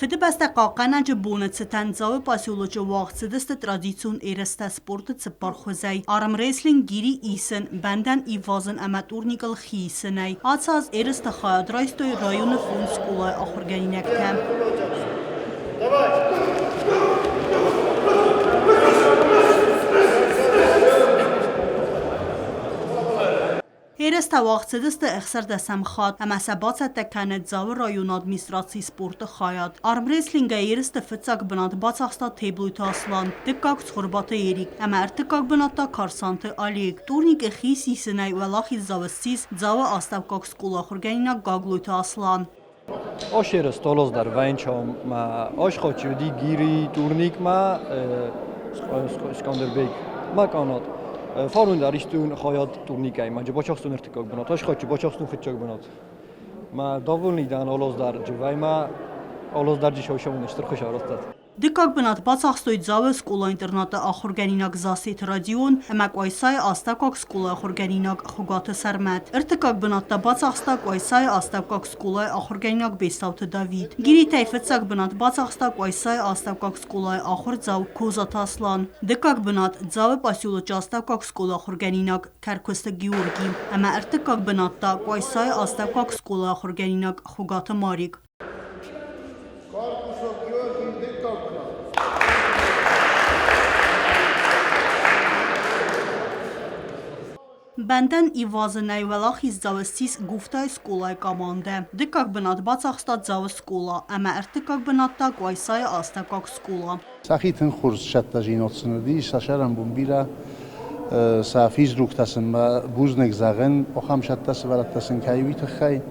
Фыдыбӕстӕ хъахъхъӕнӕджы боны цытӕн Дзауы поселочы уагъд цыдысты традицион ерыстӕ спорты цыппар хуызӕй: армрестлинг, гири исын, бӕндӕн ивазын ӕмӕ турникыл хи исынӕй. Ацы аз ерысты хайад райстой районы фондз скъолайы ахуыргӕнинӕгтӕ. Ерыстӕ уагъд цыдысты ӕхсӕрдӕсӕм хатт ӕмӕ сӕ бацӕттӕ кӕны Дзауы районы администрацийы спорты хайад. Армрестлингӕй ерысты фыццаг бынат бацахста Теблойты Аслан, дыккаг Цхуырбаты Эрик ӕмӕ ӕртыккаг бынат та Карсанты Олег. Турникы хи сисынӕй уӕлахиздзау ссис Дзауы астӕуккаг скъолайы ахуыргӕнинаг Гаглойты Аслан. Ошеры столоз дӕр вӕнчом ошхочи уыди гири турникмӕ Скандербег ма къанат. Фарун дӕр истун хайад турникӕй, ма бачахстун ӕртыккаг бынат, ошхочи бачахстун фыццаг бынат. Ма довольный дӕн олоз дӕр дживӕй ма олоз дӕр джишаушамун стыр хуысарӕзтад. Дыккаг бынат бацахстой Дзауы скъола-интернаты ахуыргӕнинаг Зассеты Родион ӕмӕ Къуайсайы астӕуккаг скъолайы ахуыргӕнинаг Хуыгаты Сӕрмӕт. Ӕртыккаг бынат та бацахста Къуайсайы астӕуккаг скъолайы ахуыргӕнинаг Бестауты Давид. Гиритӕй фыццаг бынат бацахста Къуайсайы астӕуккаг скъолайы ахуырдзау Козаты Аслан. Дыккаг бынат Дзауы поселочы астӕуккаг скъолайы ахуыргӕнинаг Кӕркуысты Георги ӕмӕ ӕртыккаг бынат та Къуайсайы астӕуккаг скъолайы ахуыргӕнинаг Хуыгаты Марик. Корпусов Георгий дыккаг бынат. Бӕндӕн ивазынӕй уӕлахиздзау ссис Гуфтайы скъолайы командӕ. Дыккаг бынат бацахста Дзауы скъола ӕмӕ ӕртыккаг бынат та Къуайсайы астӕуккаг скъола. Сӕхи тынг хорз цӕттӕдзинад сын уыди, сӕ сӕрӕнбон бирӕ, сӕ физруктӕ сын мӕ бузныг зӕгъын, ахӕм цӕттӕ сывӕллӕттӕ сын кӕй уый тыххӕй.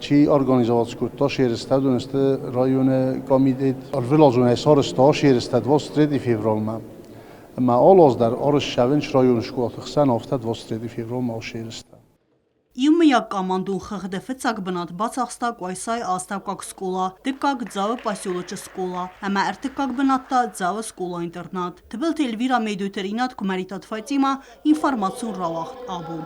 Чи организовать кодта ерыстӕ, уыдон сты районы комитет. Ӕрвылазонӕй сарӕзта ерыстӕ 23 февралмӕ. Ӕмӕ алы аз дӕр арӕзт ссӕуынц районы скъолаты хсӕн афтӕ 23 февралмӕ ацы ерыстӕ. Иумӕйаг командон хыгъды фыццаг бынат бацахста Къуайсайы астӕуккаг скъола, дыккаг Дзауы поселочы скъола ӕмӕ ӕртыккаг бынат та Дзауы скъола-интернат. Тыбылты Эльвира Медойты Ринат, Куымӕридтаты Фатимӕ, информацион рауагъд абон.